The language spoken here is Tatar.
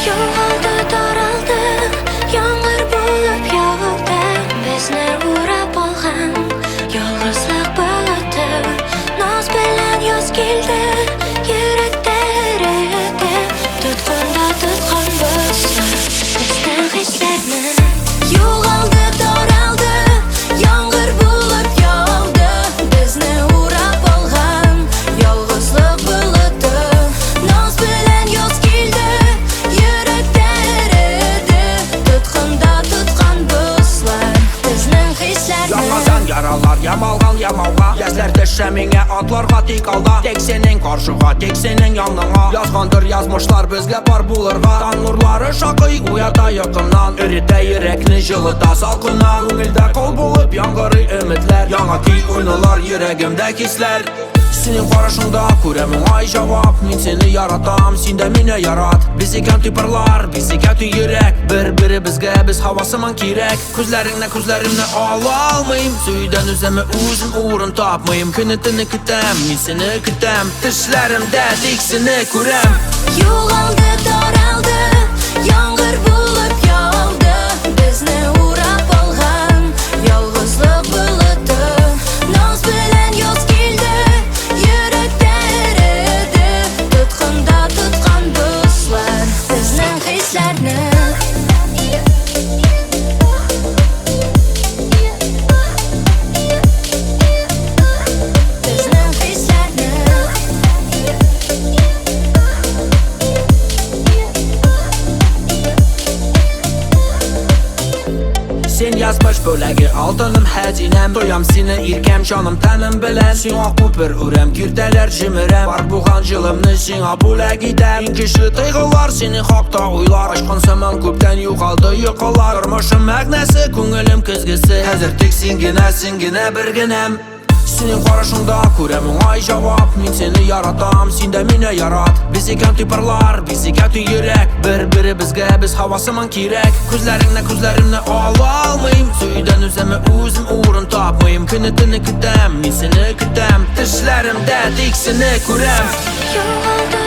Югалды, таралды, яңгыр булып яуды. Безне урап алган ялгызлык болыты. Наз белән яз килде, йөрәктә эреде. Тотканда тоткан бозлар безнең хисләрне. Югалды, таралды, яңгыр булып яуды. Безне урап алган ялгызлык болыты. Наз белән яз килде, йөрәктә эреде. Тотканда тоткан бозлар безнең хисләрне. Яңадан яралар ямалган ямауга. Язлар төшә миңа атларга тик алда. Тик синең каршыга, тик синең яныңа. Язгандыр язмышлар безгә пар булырга. Таң нурлары шакый уята йокымнан. Эретә йөрәкне, җылыта салкыннан. Күңелдә кол булып яңгырый өметләр. Яңа көй уйналар йөрәгемдә хисләр. Синең карашыңда күрәм уңай җавап. Мин сине яратам, син дә мине ярат. Без икән парлар, без икән йөрәк. Бер-беребезгә без һава сыман кирәк. Күзләреңне күзләремне ала алмыйм. Сөюдән үземә үзем урын тапмыйм. Көне төне көтәм, мин сине көтәм. Төшләремдә тик сине күрәм. Югалды, таралды, яңгыр булып яуды. Безне урап алган ялгызлык болыты. Наз белән яз килде, йөрәктә эреде. Тоткында тоткан бозлар безнең хисләрне. Безнең хисләрне. Син язмыш бүләге, алтыным, хәзинәм. Тоям сине иркәм, җаным, тәнем белән. Сиңа күпер үрәм, киртәләр җимерәм. Бар булган җылымны сиңа бүләк итәм. Иң көчле тойгылар синең хакта уйлар. Ачкан сыман күптән югалды йокылар. Тормышым мәгънәсе, күңелем көзгесе. Хәзер тик син генә, син генә бер генәм. Синең карашыңда күрәм уңай җавап. Мин сине яратам, син дә мине ярат. Без икән парлар, без икән йөрәк. Бер-беребезгә без һава сыман кирәк. Күзләреңне күзләремне ала алмыйм. Сөюдән үземә үзем урын тапмыйм. Көне төне көтәм, мин сине көтәм. Төшләремдә тик сине күрәм. Югалды.